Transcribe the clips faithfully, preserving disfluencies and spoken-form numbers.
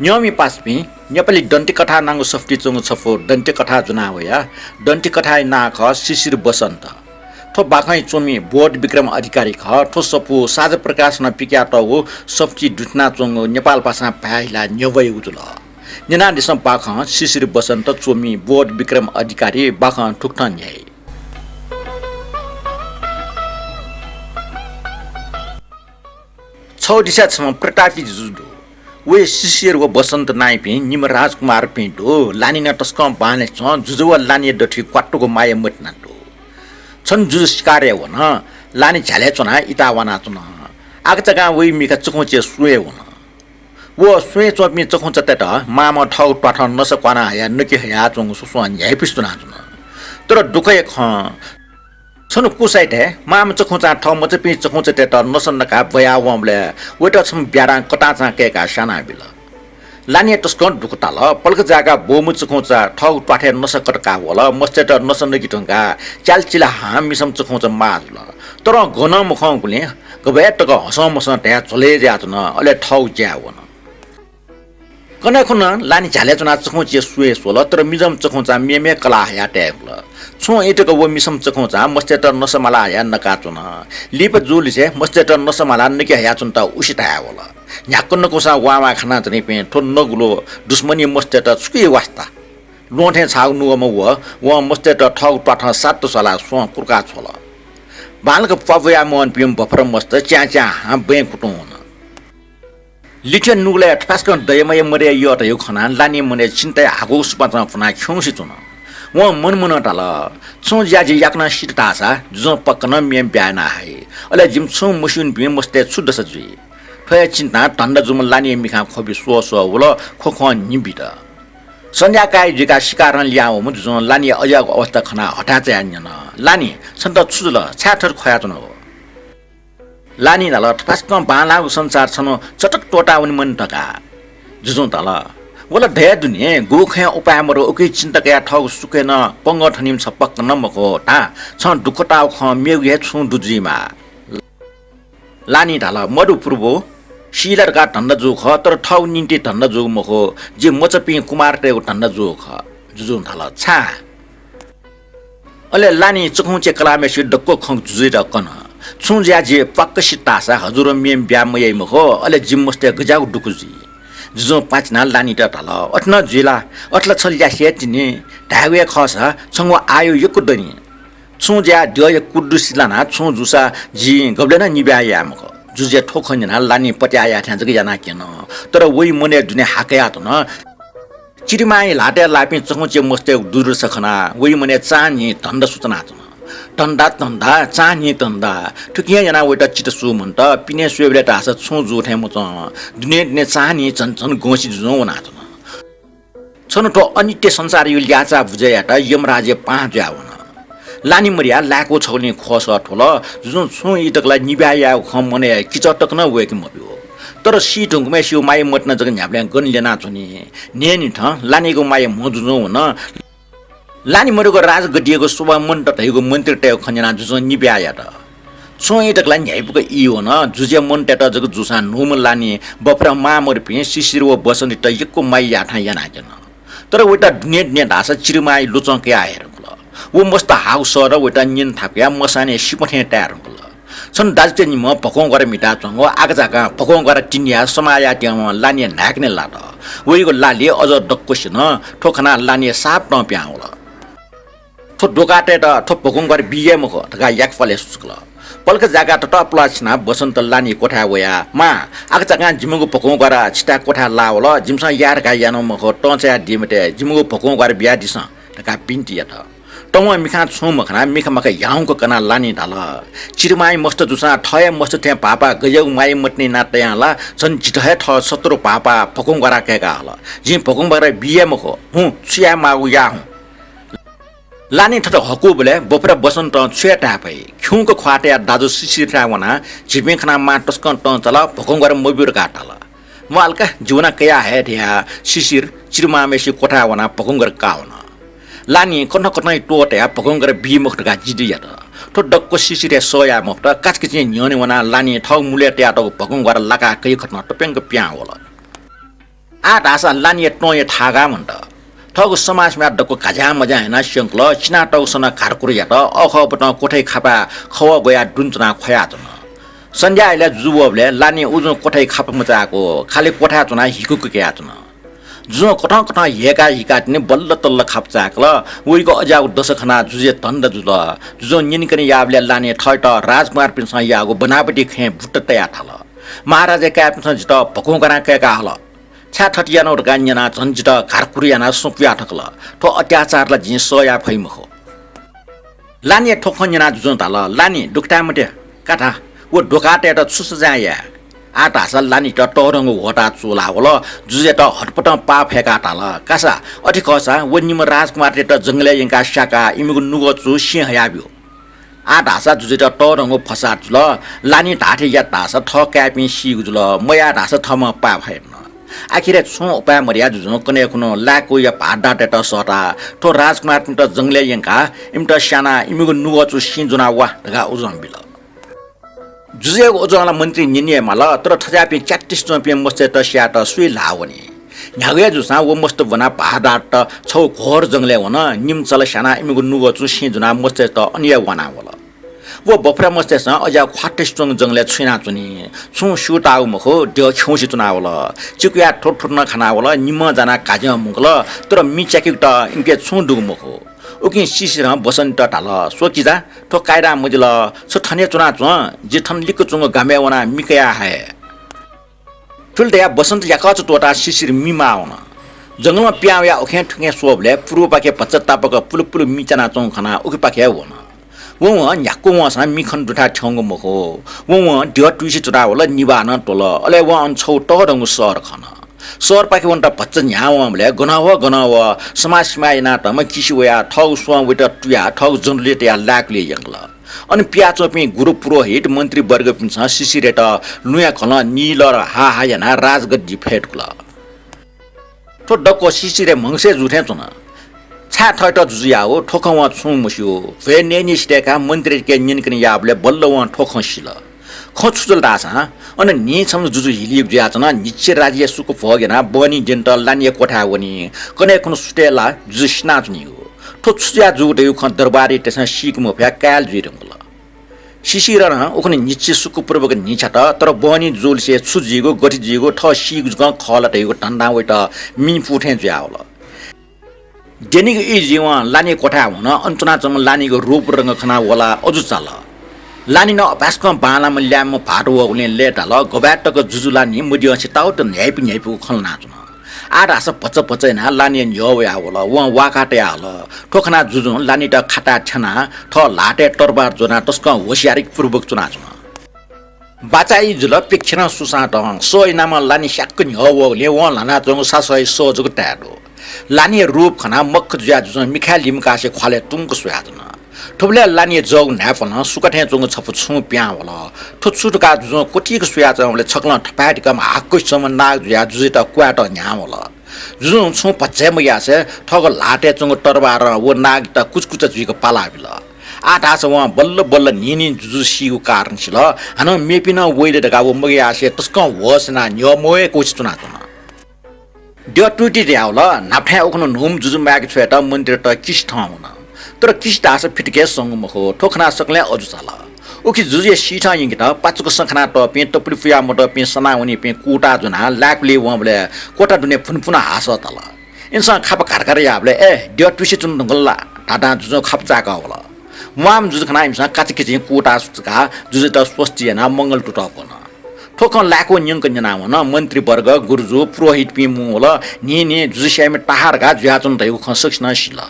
न्यंमि पासापिं, नेपाली दन्त्यकथा नांगु सफुतिइ च्वंगु छपु दन्त्यकथा ज्वना वया। दन्त्यकथाया नां खः शिशिर बसन्त। थ्व बाखंय् च्वंम्ह बोध विक्रम अधिकारी खः। थ्व सफू साझा प्रकाशनं पिकयातःगु सफुतिइ दुथ्यानाच्वंगु नेपाल भाषां भाय् हिलाः न्ह्यब्वयागु जुल। न्यनादिसँ बाखं शिशिर बसन्त, च्वमि बोध विक्रम अधिकारी। बाखं थुकथं न्ह्याइ। छगू दिसा छम्ह प्रतापी जुजु दु। वय् शिशिर व बसन्त नांयापिं निम्ह राजकुमारपिं दु। लानि नं तसकं बांलाइ च्वं। जुजु व लानिया दथुइ क्वातुक माया मतिना दु। छन्हु जुजु सिकारय् वन। लानि झ्यालय् च्वनाः इताः वानाच्वन। आकाझाकां वया मिखा चखुंचय् सुँय् वन। व सुँय् च्वंपिं चखुंचातय्त मांम्ह थःगु त्वाथं नसा क्वाना हयाः नके हयाच्वंगु स्वस्वं न्ह्याइपुसे च्वनाच्वन। तर दुःखया खँ, छन्हु कुसाइथाय् मांम्ह चखुंचां थः मचापिं चखुंचातय्त नसा नकाः ब्वयावंबलय् वयात छम्ह ब्याधां कतांचां कय्काः स्यानाबिल। लानिया तसकं दुःख ताल। पलख जाय्काः ब्वःम्ह चखुंचा थःगु त्वाथय् नसा कतकाः वल। मस्तय्त नसा नके धुंकाः च्यालचिलाहां मिसाम्ह चखुंचा माः जुल। तरं गनं मखंगुलिं गबय् तक हसं मसं धयाः झ्वलय् जुयाच्वन, अले थःगु ज्याय् वन। कन्हय् खुन्हु लानि झ्यालय् च्वनाः चखुंचय् सुँय् स्वल, तर मिजंम्ह चखुंचां मेम्ह कलाः हयाः तयागु जुल। छुं ई तक व मिसाम्ह चखुंचां मस्तय्त नसा माला हयाः नकाच्वन। लिपा जूलिसे मस्तय्त नसा मालाः नके हयाच्वनेत उसे धाये वल। न्ह्याक्व नकूसां वां वां खानाच्वनीपिं थ्व नगुलु दुस्मनी मस्तय्त छुकी वास्ता। ल्वहंथें छाःगु नुगःम्ह व, वं मस्तय्त थःगु त्वाथं सात्त स्वालाः स्वं कुर्काः छ्वल। बांलाक प्वाः बुया मवंपिं बफर मस्त च्यां च्यां हां बँय् कुतुं वन। लिथ्या नुगलय् थपाय्सकं दया माया मदया यः धयागु खनाः लानिया मनय् चिन्ताया हाकुगु सुपाँचं पुनाः खिउँसे च्वन। वं मनंमनं धाल, छुं ज्या जि याकनं सित धाःसा जुजुं पक्कं नं मेम्ह ब्याहा याना हइ। अले जिमि छुं मस्यूनिपिं मस्तय् छु दशा जुइ? थ्व हे चिन्तां धन्दा जूम्ह लानिया मिखां ख्वबि स्वः स्वः वल, ख्वख्वं न्हि बित। सन्ध्याकाः जुइकाः सिकारं लिहां वःम्ह जुजुं लानिया अज्याःगु अवस्था खनाः हथाय् चायाः न्यन, लानि, छन्त छु जुल? छाय् थथे ख्वयाच्वनागु? लानिं धाल, थपाय्सकं बांलाःगु संसार छन्हु चटक त्वःतावने मनि धकाः। जुजुं धाल, व ला धया दुनि, गुगु खँया उपाय मदु, उकिं चिन्ता कयाः थःगु सुखय् नं पंगः थनीम्ह छ पक्कं नं मखु। धाः, छं दुःख ताःगु खँ मेगु हे छुं दु जुइमाः। लानिं धाल, मदु प्रभु, सी ला धकाः धन्दा जूगु खः, तर थःगु निंतिं धन्दा जूगु मखु, जि मचापिं कुमारतय्गु धन्दा जूगु खः। जुजुं धाल, छाय्? अले लानिं चखुंचय् कलाःम्हय्सित दक्व खँ जुजुयात कन। छुं ज्या जि पक्क सित धाःसा हजुरं मेम्ह ब्याहा मयाइ मखु, अले जिमि मस्तय् गज्याःगु दुःख जुइ। जुजुं पाचिनाः लानित धाल, अथे नं जुइ ला? अथे ला छ ल्यासे हे तिनि। धायेगु हे खःसा छंगु आयु यक्व दनि। छुं ज्या द्यःया कुदुसि लानाः छुं जूसा जिं गबलें नं निब्याह याये मखु। जुजुया थ्व खँ न्यनाः लानिं पत्याः याःथें जक यानाः क्यन। तर वइ मनय् दुने हा कयाच्वन। चिरिमांया ल्हातय् लाःपिं चखुंचे मस्तय्गु दुर्दशा खनाः वइ मनय् चान्हि धन्दा सुचनाच्वन। धन्दा, धन्दा, चान्हि धन्दा। थुकिं हे यानाः वइत चित्त सू मन्त। पिने स्वयेबलय् धाःसा छुं जू थें मच्वं। दुने दुने चान्हि झन झन गंसि जुजुं वनाच्वन। छन्हु थ्व अनित्य संसारया ल्याःचाः बुझे यायेत यमराजया पाहां जुयाः वन। लानि मदयाः लाय्कू छगुलिं ख्वःसः थ्वल। जुजुं छुं ई तक ला निब्याह यायेगु खँ मनय् किचः तक नं वय्के मब्यू। तर सी धुंकूम्हय्सिगु माया मतिना जक न्ह्याबलें गन ल्यनाच्वनी। न्हय्निथं लानियागु माया म्ह जुजुं वन। लानि मदुगु राजगद्दीयागु शोभा मन्त धइगु मन्त्रीतय्गु खँ न्यनाः जुजुं निब्याह यात। छुं ई तक ला न्ह्याइपुक ई वन। जुजुया मनूतय्त जक जूसां न्हूम्ह लानिं बफर मां मदुपिं शिशिर व बसन्तीत यक्व माया याःथें यानाक्यन। तर वइत दुने दुने धाःसा चिरिमांया लुचं कयाः हये धुंकल। व मस्त हाःगु सः नं वइत न्यने थाकुयाः मसानय् सिपथें ताये धुंकल। छन्हु दाजुकिजा निम्हं भकंग्वारा म्हिताच्वंगु आकाझाकां भकंग्वारा तिनियाः समाः याःत्यंम्ह लानिया न्हाय्कनय् लात। वइगु लालि अजः दक्वसिनं थ्व खनाः लानिया साप तं पिहां वल। थ्व द्वकातय्त थ्व भकंग्वारा बी हे मखु धकाः याकपालय् सुचुकल। पलख जाय्काः ततःपुलाः छिनाः बसन्त लानिया क्वथाय् वयाः, मां, आकाझाकां जिमिगु भकंग्वारा छिथाय् क्वथाय् लाः वल, जिमिसं याये धकाः यानागु मखु, तं चायादी मते, जिमिगु भकंग्वारा बियादिसँ धकाः बिन्ति यात। तमं मिखां छुं मखनाः मिखा माखा ह्याउँक कनाः लानिं धाल, चिरिमांया मस्त जूसां थः हे मस्त थें भाःपाः गज्याःगु माया मतिना यानाः तयां ला झन जितः हे थः शत्रु भाःपाः भकंग्वारा कय्काः हल। जिं भकंग्वारा बी हे मखु, हुँ, छु याये माःगु या हुँ। लानिं थथे हकूबलय् बफर बसन्तं छु याये धाये फइ? खिउँक ख्वाः तयाः दाजु शिशिरथाय् वनाः झीपिं खनाः मां तसकं तं चाल, भकंग्वारा मब्यू धकाः धाल। म्वाःल का, जि वनाः कयाः हये धयाः शिशिर चिरिमांम्हय्सिगु क्वथाय् वनाः भकंग्वारा काः वन। लानिं कथं कथं त्वःतायाः भकंग्वारा बी मखु धकाः जिद्द यात। थ्व दक्व शिशिरया सः याये मफुत। काचाकाचिं न्ह्यःने वनाः लानिं थःगु मुलय् तयातःगु भकंग्वारा लाकाः कयाः खतं तप्यंक पिहां वल। आः धाःसा लानिया तं हे थाःगाः मन्त। थःगु समाजम्या दक्व घाज्यां मज्यां यानाः स्यंकल, चिनातःगु सनं घारकुरु यात, अःखःबतं क्वथाइ खापाय् खवः ग्वयाः दुने च्वनाः ख्वयाच्वन। सन्ध्या इलय् जुजु वःबलय् लानिं उजुं क्वथाइ खापा मचाय्‌कू, खालि क्वथाय् च्वनाः हिकु कयाच्वन। जुजुं कथं कथं ह्यय्‌काः हिकातिनि बल्ल तल्ल खापा चाय्‌कल। वइगु अज्याःगु दशा खनाः जुजुया धन्दा जुल। जुजुं न्यनेकने याःबलय् लानिं थःत राजकुमारपिन्सं याःगु बनावटी खँय् बुट्ट तयाः धाल, महाराजया काय्‌पिन्सं जितः भकुं कनाः कय्‌का हल। छाय् थथे यानागु धकाः न्यनाः झन जितः घारकुरु यानाः सुं पुयाः थकल। थ्व अत्याचार ला जिं सह याये फइ मखु। लानिया थ्व खँ न्यनाः जुजुं धाल, लानि, दुःख ताये मते, का धा, व द्वखातय्‌त छु सजाँय याये? आः धाःसा लानित तःधंगु ह्वःताः चूलावल। जुजुयात हतपतं पाः फय्‌काः धाल, कासा, अथे खःसा व निम्ह राजकुमारतय्‌त जंगलय् यंकाः स्याकाः इमिगु नुगः चु सिं हयाब्यु। आः धाःसा जुजुयात तःधंगु फसाद जुल। लानिं धाःथें यात धाःसा थः काय्‌पिं सीगु जुल, मयाः धाःसा थःम्हं पाय्‌फा यात नं। आखिरय् छुं उपाय मदयाः जुजुं कन्हय् खुन्हु लाय्‌कूया भारदारतय्‌त सःताः थ्व राजकुमारपिन्त जंगलय् यंकाः इमित स्यानाः इमिगु नुगः चु सिं ज्वनाः वा धकाः उजं बिल। जुजुयागु उजं ला मन्त्रीं न्यने हे माल, तर थज्याःपिं च्यातिस च्वंपिं मस्तय्‌त स्यायेत सुइ ल्हाः वनी? न्ह्यागु हे जूसां व मस्त ब्वनाः भारदारत छगू घोर जंगलय् वन, निम्ह चल स्यानाः इमिगु नुगः चु सिं ज्वनाः मस्तय्‌त अन हे वानावल। व बफुरा मस्तय्‌सं अज्याःगु ख्वातय् च्वंगु जंगलय् छु यानाच्वनी, छुं स्यूताःगु मखु, द्यः खिउँसे च्वनावल। चिकुयाः थुरथुर नं खानावल, निम्हं जानाः घाज्यं मुंकल, तर मि च्याकेगुत इमिके छुं दुगु मखु। उकिं सिसिरं बसन्तीत धाल, स्व किजा, थ्व काय्‌दां मजिल, छ थन हे च्वनाच्वँ, जि थन लिक्क च्वंगु गामय् वनाः मि कयाः हये। थुलि धयाः बसन्त याकःचा त्वःताः सिसिर मि माः वन। जंगलं पिहां वयाः उखें थुखें स्वःबलय् पूर्वपाखे भचा तापाक पुलुपुलु मि च्यानाच्वंगु खनाः उखेपाखे हे वन। वं वं न्ह्याक्व वंसां मि खने दुथाय् थ्यंगु मखु। वं वं द्यः तुइसे च्वनावल, निभाः नं त्वल। अले वं अन छगू तःधंगु शहर खन। शहरपाखे वनेत भचा न्ह्याः वंबलय् गनं व गनं व समाजसेवा यानातःम्ह किसि वयाः थःगु स्वं वइत तुयाः थःगु जन्हुलय् तयाः लाय्‌कुलय् यंकल। अन पियाच्वंपिं गुरु पुरोहित मन्त्रीवर्गपिन्सं सिसिरयात लुँया घलं नीलर हा हा यानाः राजगद्दी फय्‌धुंकल। थ्व दक्व सिसिरय् म्हगसय् जू थें च्वन। छाय् थःत जुजु याःगु थ्व खँ वं छुं मस्यू। भ्वय् नयेनिसें दय्‌काः मन्त्रीयाके न्यनेकने याःबलय् बल्ल वं थ्व खँ सिल। खँ छु जुल धाःसा, अन न्हिं छम्ह जुजु हिलीगु जुयाच्वन, न्हिच्छि राज्यया सुख भोग यानाः बहनी द्यनेत लानिया क्वथाय् वनी। कन्हय् खुन्हु सुथय् ला जुजु सिनाच्वनीगु। थ्व छु जुयाः जूगु धइगु खँ दरबारयातय्‌सं सीके मफयाः काय्‌ल जुइ धुंकल। सिसिरं उखुन्हु न्हिच्छि सुखपूर्वक न्हिं छ्यात, तर बहनी जूलिसे छु जुइगु, गथे जुइगु, थः सीगु जकं खः ला धइगु धन्दां वइत मिं पू थें जुयावल। द्यनीगु ई जुइ वं लानिया क्वथाय् वन। अन च्वनाच्वंम्ह लानिगु रूप रंग खनाः व ला अजू चाल। लानि नं अपाय्‌सकं बांलाःम्ह ल्याय्‌म्ह भाःत वःगुलिं लय्‌ताल। गबलय् तक जुजु लानि मद्यंसे ताःहाकः न्ह्याइपु न्ह्याइपुगु खँ ल्हानाच्वन। आः धाःसा भचा भचा यानाः लानिया न्ह्यः वयावल। वं वाका तयाहल। थ्व खनाः जुजुं लानित खाताय् थ्यनाः थः ल्हातय् तरवार ज्वनाः तसकं होसियारीपूर्वक च्वनाच्वन। बाचाय् ई जुल, प्यखेरं सुसां तं। सह यानाम्ह लानि स्याक्क न्ह्यः वःगुलिं वं ल्हानाच्वंगु सासःया सः जक ताये दु। लानिया रूप खनाः मख्ख जुयाः जुजुं मिखाय् लिमकासे ख्वालय् तुंक स्वयाच्वन। थुबलय् लानिया जःगु न्हाय्‌पनं सुका थें च्वंगु छपु छुं पिहां वल। थ्व छु धकाः जुजुं क्वतिक स्वयाच्वंबलय् छकलं थपाय्‌धिकं हाक्क च्वंम्ह नाग जुयाः जुजुयात क्वयेत न्ह्याः वल। जुजुं छुं भचा हे मग्यासे थःगु ल्हातय् च्वंगु तरवारं व नागयात कुचकुचा जुइक पालाः बिल। आः धाःसा वं बल्ल बल्ल न्हिं न्हिं जुजु सीगु कारण सिल। हानं मेपिं नं वइ ले धकाः व मग्यासे तसकं होस यानाः न्ह्यः मवय्‌क उसे च्वनाच्वन। द्यः तुइति धयावल। न्हापाथाय् उखुन्हु न्हूम्ह जुजु माय्‌के छ्वयेत मन्त्रीत किसि थं वन। तर किसि धाःसा फितके संगु मखु। थ्व खनाः सकलें अजू चाल। उखे जुजुया सीथं यंकेत पाचुक सँ खनातःपिं तपुलि पुया मतःपिं सनावनीपिं कुःता ज्वनाः लाय्‌कुलिइ वंबलय् क्वथा दुने फुन्पुन हासः ताल। इमिसं खापा घारघार याःबलय्, ए, द्यः तुइसे च्वने धुंकल ला धाधां जुजुं खापा चाय्‌कः वल। म्वाःम्ह जुजु खनाः इमिसं काचाकिचिं कुःता सुचुकाः जुजुयात स्वस्ति यानाः मंगल तुतः ब्वन। थ्व खँ लाय्‌कू न्यंक न्यनावन। मन्त्रीवर्ग, गुरुजु, पुरोहितपिं मुंवल। न्हिं न्हिं जुजु स्याइम्ह ताहार धकाः जुयाच्वन धइगु खँ सकसिनं सिल।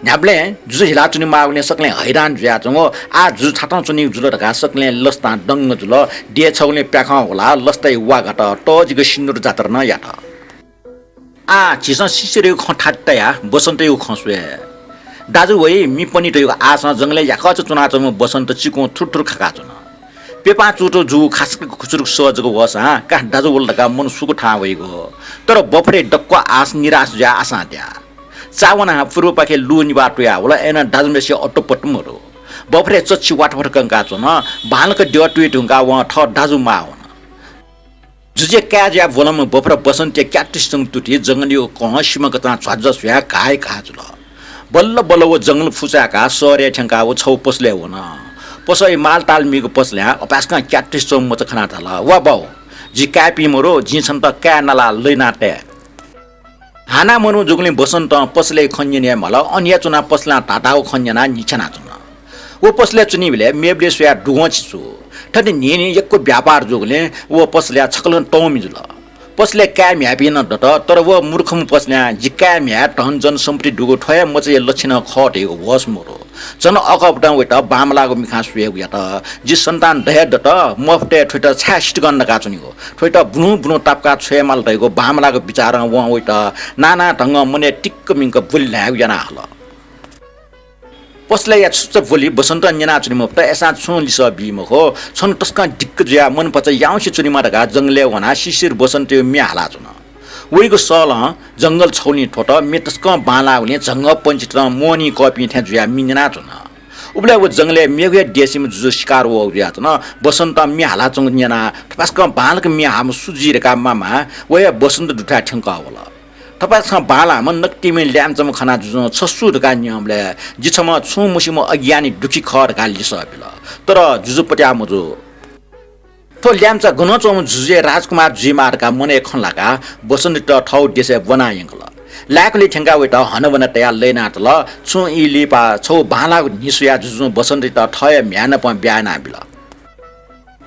न्ह्याबलें जुजु हिलाच्वनेमाःगुलिं सकलें हैरान जुयाच्वंगु। आः जुजु छातं च्वनीगु जुल धकाः सकलें लसतां दंग जुल। देय् छगुलिं प्याखं हुलाः लसताया वा गात। तःजिक सिन्दुर जात्रा नं यात। आः झीसं सिसिरयागु खँ थाति तयाः बसन्तयागु खँ स्वये। दाजु वइ, मि पनी धइगु आशं जंगलय् याकःचा च्वनाच्वंम्ह बसन्त चिकुं थुरथुर खाकाच्वन। प्यपां चूतु जूगु खासक खुचुरुक सः जक वःसां का दाजु वल धकाः मन सुकथां वइगु। तर बफरय् दक्व आश निराश जुयाः आशां त्याः। चावनाः पूर्वपाखे लु निभाः तुयावल, अय्‌नं दाजुम्हेसिया अत्तोपत्तो मदु। बफरय् चच्छि वाथफथ कंकाच्वन। बांलाक द्यः तुइ धुंकाः वं थः दाजु माः वन। जुजुया काय् जुयाः ब्वलंम्ह बफर बसन्तया क्यातुसे च्वंगु तुति जंगलयागु कं सिमा कचां झ्वाझ्वा जुयाः घाः हे घाः जुल। बल्ल बल्ल व जंगल फुचाय्काः शहरय् थ्यंकाः व छगू पसलय् वन। पसःया मालताल मीगु पसलय् अपाय्सकं क्यातुसे च्वंम्ह मचा खनाः धाल, "वा बाउ, जि काय् पी मरु, जिं छन्त काय् नालाः लय्नाः तये।" हानं मनू जूगुलिं बसन्तं पसलय् खँ न्यने हे म्वाल। अन हे च्वनाः पसलं धाःथें खँ न्यनाः न्हिच्छानाच्वन। व पसलय् च्वनीबलय् मेबलय् स्वयाः दुगं चिचु। थथे न्हिं न्हिं यक्व व्यापार जूगुलिं व पसलय् छकलं तःमि जुल। पसलय् काय् म्ह्याय्‌पिं नं दत, तर व मूर्खम्ह पसलं जि काय् म्ह्याय् धन जनसम्पत्ति दुगु थ्व हे मचाया लक्षण खः धइगु होश मरु। झन अःकःपतं वइत बांमलाःगु मिखां स्वयेगु यात। जि सन्तान द हे दत, मफतय् थ्वइत छाय् सितिकं नकाच्वनेगु? थ्वइत बुलुं बुलुं तापाकाः छ्वयेमाल धइगु बांमलाःगु बिचारं वं वइत नाना ढंगं मनय् तिक्क मिंक ब्वलि ल्हायेगु याना हल। पसलय्‌या छुच्चा ब्वलि बसन्तं न्यनाच्वनी मफुत, अय्‌सां छुं लिसः बी मखु। छन्हु तसकं दिक्क जुयाः मनभचा याउँसे च्वनेमाः धकाः जंगलय् वनाः सिसिर बसन्तया म्ये हालाच्वन। वइगु सलं जंगल छगुलिं थ्वत, म्ये तसकं बांलाःगुलिं झंगःपंक्षीतय्‌सं मोहनी कःपिं थें जुयाः म्ये न्यनाच्वन। उबलय् व जंगलय् मेगु हे देसिम्ह जुजु सिकार वःगु जुयाच्वन। बसन्तं म्ये हालाच्वंगु न्यनाः थपाय्‌सकं बांलाक म्ये हाःम्ह सु जुइ धकाः मामाः व हे बसन्त दुथाय् थ्यंकः वल। थपाय्‌सकं बांलाःम्ह नकतिनि ल्याय्‌म्हचाम्ह खनाः जुजुं छ सु धकाः न्यंबलय् जि छम्ह छुं मस्यूम्ह अज्ञानी दुःखी खः धकाः लिसः बिल। तर जुजु पत्याः मजू। थ्व ल्याय्‌म्हचा गनं च्वंम्ह जुजुया राजकुमार जुइमाः धकाः मनय् खँ ल्हाकाः बसन्तयात थःगु देशय् ब्वना यंकल। लाय्‌कलय् थ्यंकाः वइत हनाबना तयाः लय्‌नातल। छुं ई लिपा छगू बांलाःगु न्हि स्वयाः जुजुं बसन्तयात थःया म्ह्याय् नाप ब्याहा यानाबिल।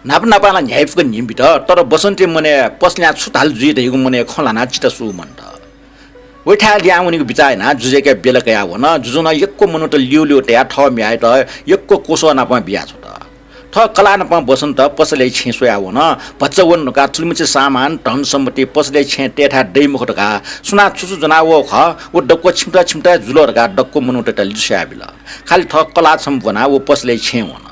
न्हापा न्हापां ला न्ह्याइपुक न्हि बित, तर बसन्तया मनय् पसलं छु धाल जुइ धइगु मनय् खँ ल्हानाः चिता सू मन्त। वइथाय् लिहां वनेगु बिचाः यानाः जुजुयाके बेला कयाः वन। जुजुं नं यक्व मनूत ल्यूल्यू तयाः थः म्ह्याय्‌यात यक्व क्वसः नाप बियाछ्वत। थः कलाः नाप बसन्त पसलय् छेँय् स्वयाः वन। भचा वन धुंकाः थुलिमछि सामान, धन सम्पत्ति पसलय् छेँय् तयेथाय् दइ मखु धकाः, सुनां छु छु ज्वनाः वःगु खः, व दक्व छिमित छिमित हे जुल धकाः दक्व मनूतय्‌त लिसः बिल। खालि थः कलाः छम्ह ब्वनाः व पसलय् छेँय् वन।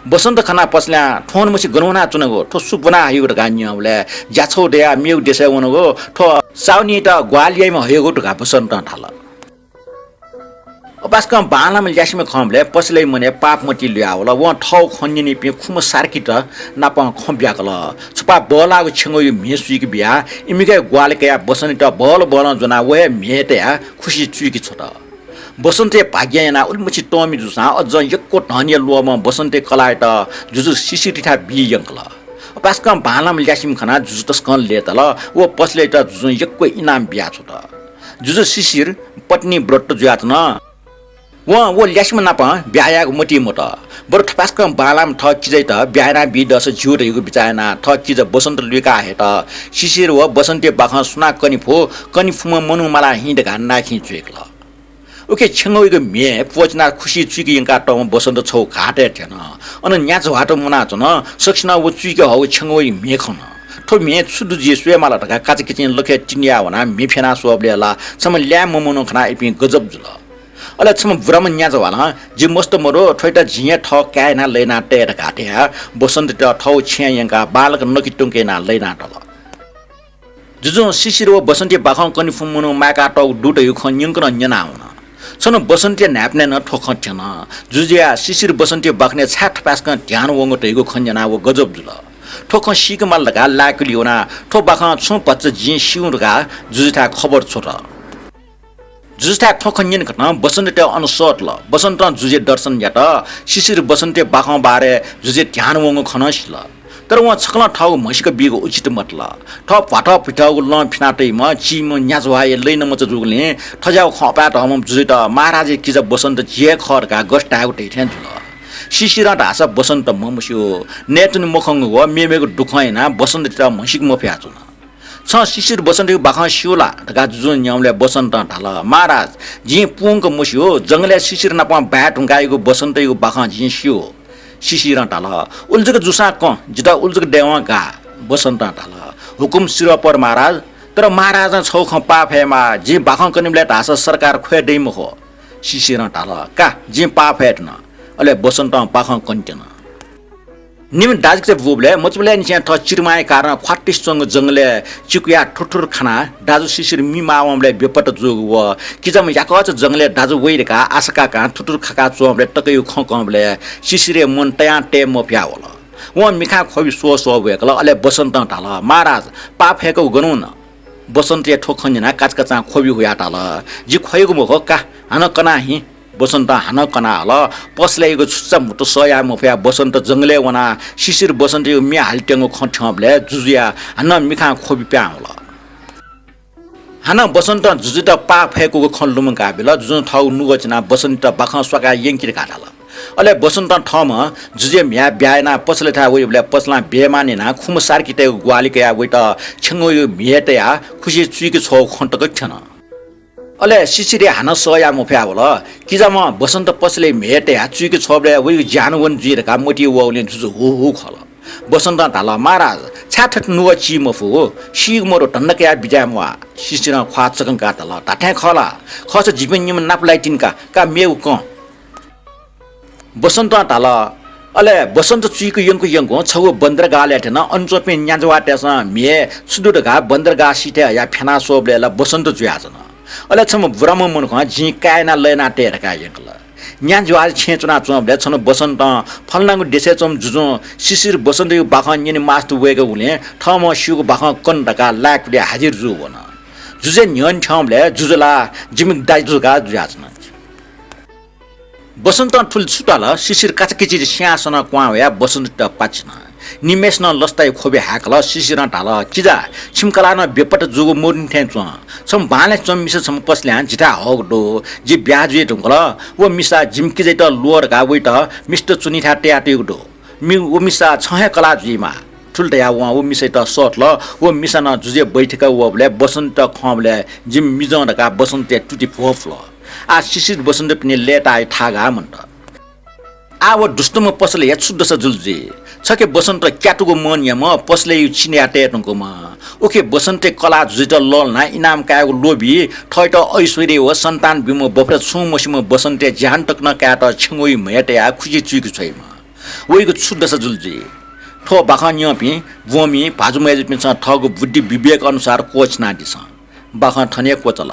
बसन्त खनाः पसलं थ्वंनिसें गन वनाच्वनागु, थ्व सु ब्वना हयागु धकाः न्यंबलय् ज्या छगू दयाः मेगु देशय् वनागु, थ्व सावनीत ग्वाहालि याइम्ह हयागु धकाः बसन्तं धाल। अपाय्‌सकं बांलाःम्ह ल्यासेम्ह खंबलय् पसलया मनय् पाप मतिइ लुयावल। वं थःगु खँ न्यनीपिं खुम्ह सार्कीत नाप खँ ब्याकल। छपाः बहलाःगु छेँगःया म्हे सुइके बियाः इमिके ग्वाहालि कयाः बसन्तयात बहल बहलं ज्वनाः व हे म्हे तयाः खुसि चुइके छ्वत। बसन्तया भाग्यं यानाः उलिमछि तःमि जूसां अज्जं यक्व धनया लोभं बसन्तया कलाःयात जुजु सिसिरयाथाय् बी यंकल। अपाय्‌सकं बांलाःम्ह ल्यासेम्ह खनाः जुजु तसकं लय्‌ताल। व पसलयात जुजुं यक्व इनाम बियाछ्वत। जुजु सिसिर पत्नी व्रत जुयाच्वन। वं व ल्यासेम्ह नाप ब्याहा यायेगु मतिइ मत। बरु थपाय्‌सकं बांलाःम्ह थः किजायात ब्याहा यानाबी दःसा ज्यू धइगु बिचाः यानाः थः किजा बसन्त लुइका हयेत सिसिर व बसन्तया बाखं सुनां कने फु, कने फुम्ह मनू माला हिँ धकाः नायःखिं च्वय्‌कल। उखे छेँगःयागु म्हे प्वःचिनाः खुसि चुइके यंकातःम्ह बसन्त छगू घाटय् थ्यन। अन न्याझ्वाःत मुनाच्वन। सकसिनं व चुइके हःगु छेँगःयागु म्हे खन। थ्व म्हे छु दु जुइ स्वयेमाल धकाः काचाकिचिं लखय् तिनि याः वनाः म्हे फ्यना स्वःबलय् ला छम्ह ल्याय्म्ह मनू खनाः इपिं गजब जुल। अले छम्ह बुराम्ह न्याझ्वालं, "जि मस्त मरु, थ्वयात जिं हे थः काय् यानाः लय्‌ना तये" धकाः धयाः बसन्तयात थःगु छेँय् यंकाः बांलाक नके त्वंके यानाः लय्‌ना तल। जुजुं सिसिर व बसन्तया बाखं कने फुम्ह मनू माय्‌कातःगु दु धइगु खँ न्यंकं नं न्यना वन। छन्हु बसन्तया न्हाय्‌पनय् नं थ्व खँ थ्यन। जुजुया सिसिर बसन्तया बाखनय् छाय् थपाय्‌सकं ध्यान वंगु धइगु खँ न्यनाः व गजब जुल। थ्व खँ सीके माल धकाः लाय्‌कलय् वनाः थ्व बाखं छुं भचा जिं स्यू धकाः जुजुथाय् खबर छ्वत। जुजुथाय् थ्व खँ न्यनेकथं बसन्तयात अन सःतल। बसन्तं जुजुया दर्शन यात। सिसिर बसन्तया बाखं बारे जुजुया ध्यान वंगु खँ नं सिल। तर वं छकलं थःगु म्हसीका बीगु उचित मतल। थः भ्वाथः भुइथःगु लं फिना तइम्ह चीम्ह न्याझ्वाःया लइनमचा जूगुलिं थज्याःगु खँ अपाय् धःम्ह जुजुयात महाराजया किजा बसन्त जि हे खः धकाः गथे धायेगु धइथें जुल। सिसिरं धाःसा बसन्त म्हमस्यू, नयेत्वने मखंगु व मेमेगु दुःखं यानाः बसन्तयात म्हसीके मफयाच्वन। "छं सिसिर बसन्तयागु बाखं स्यू ला?" धकाः जुजुं न्यंबलय् बसन्तं धाल, "महाराज, जिं पूवंक मस्यू, जंगलय् सिसिर नाप बाय् धुंकाःयागु बसन्तयागु बाखं जिं स्यू।" सिसिरं धाल, "उलि जक जूसां कं, जितः उलि जक दयेवं गाः।" बसन्तं धाल, "हुकुम सिरपर महाराज, तर महाराजं छगू खँ पाः फयेमाः, जिं बाखं कनेबलय् धाःसा सरकार ख्वये दइ मखु।" सिसिरं धाल, "का, जिं पाः फयेधुन।" अले बसन्तं बाखं कनेत्यन। निम्ह दाजुकिजा बूबलय् मचाबलय्‌निसें थः चिरिमाया कारणं ख्वात्तुसे च्वंगु जंगलय् चिकुयाः थुरथुर खानाः दाजु सिसिर मि माः वंबलय् बेपत्ता जूगु व किजाम्ह याकःचा जंगलय् दाजु वइ धकाः आशा काकां थुरथुर खाकाः च्वंबलय् तकयागु खँ कंबलय् सिसिरया मन तयां तये मफयाः वल। वं मिखां ख्वबि स्वः स्वः वय्‌कल। अले बसन्तं धाल, महाराज, पाः फय्‌कूगु गन वन? बसन्तया थ्व खँ न्यनाः काचाकाचां ख्वबि हुयाः धाल, जि ख्वयागु मखु का, हानं कना हि। बसन्तं हानं कना हल। पसलय्‌यागु छुच्चा म्हुतु सह याये मफयाः बसन्त जंगलय् वनाः शिशिर बसन्तयागु म्ये हालेत्यंगु खँ थ्यंबलय् जुजुया हानं मिखां ख्वबि प्याहां वल। हानं बसन्तं जुजुयात पाः फय्‌कूगु खँ लुमंका बिल। जुजुं थःगु नुगः चिनाः बसन्तयात बाखं स्वाकाः यंकि धकाः धाल। अले बसन्तं थःम्हं जुजुया म्ह्याय् ब्याहा यानाः पसलय्‌थाय् वइबलय् पसलं बेइमानी यानाः खुम्ह सार्की तयेगु ग्वाहालि कयाः वइत छेँगूया म्ह्याय् तयाः खुसिइ चुइके छ्वःगु खँ तक थ्यन। अले शिशिरया हानं सह याये मफयाः वल। किजाम्ह बसन्त पसलय् म्ह्याय् तयाः चुइके छ्वःबलय् वइगु ज्यान वन जुइ धकाः मतिइ वःगुलिं जुजु हू हू खल। बसन्तं धाल, महाराज, छाय् थथे नुगः ची मफु? सीगु मदु, धन्दा कयाः बिज्याये म्वाः। शिशिरं ख्वाः चकंकाः धाल, धात्थें खः ला? खःसा जिपिं निम्ह नाप लाइतिनि का, का मेगु कं। बसन्तं धाल, अले बसन्त चुइके यंकु यंकुं छगू बन्दरगाहय् थ्यन। अन च्वंपिं न्याजवाःतय्‌सं म्ह्याय् छु दु धकाः बन्दरगाह सिथय् हयाः फ्याना स्वःबलय् ला बसन्त जुयाच्वन। अले छम्ह बुराम्ह मनुखं जिं काय् यानाः लय्‌ना तये धकाः यंकल। न्याजवाः छेँय् च्वनाच्वंबलय् छन्हु बसन्तं फलानागु देशय् च्वंम्ह जुजुं शिशिर बसन्तयागु बाखं न्यने मास्ति वय्‌कूगुलिं थःम्हं स्यूगु बाखं कन धकाः लाय्‌कुलिइ हाजिर जू वन। जुजुया न्ह्यःने थ्यंबलय् जुजु ला जिमि दाजु धकाः जुयाच्वन। बसन्तं थुलि छु धाल, शिशिर काचाकिचिं सिंहासनं क्वहां वयाः बसन्तयात पाचिन। निम्हय्‌सिनं लसताया ख्वबि हाय्‌कल। शिशिरं धाल, किजा, छिमि कलाः नं बेपत्ता जूगु मरुनि थें च्वं। छम्ह बांलासे च्वंम्ह मिसा छम्ह पसलय् जिथाय् हःगु दु। जि ब्याहा जुइ धुंकल। व मिसा जिमि किजायात ल्वः धकाः वइत मिसात च्वनीथाय् तयातयागु दु। मि-, व मिसा छं हे कलाः जुइमाः। थुलि धयाः वं व मिसायात सःतल। व मिसा नं जुजुया बैठकय् वःबलय् बसन्तयात खंबलय् जिमि मिजं धकाः बसन्तया तुति भ्वपुल। आः शिशिर बसन्तपिनि लय्‌ताःया थाःगाः मन्त। आः व दुष्टम्ह पसलया छु दशा जुल जुइ? छखे बसन्त क्यातुगु मन याःम्ह, पसलय् चिन्हया तये धुंकूम्ह। उखे बसन्तया कलाः जुजुयात लःल्हानाः इनाम कायेगु लोभी, थःत ऐश्वर्य व सन्तान ब्यूम्ह बफुत छुं मस्यूम्ह बसन्तया ज्यान तक नं कायेत छेँगूया म्ह्याय् तयाः खुसिइ चुइके छ्वइम्ह। वइगु छु दशा जुल जुइ? थ्व बाखं न्यंपिं ब्वंमि भाजु मय्‌जुपिन्सं थःगु बुद्धि विवेक अनुसार क्वःछिनादिसँ। बाखं थन हे क्वचाल।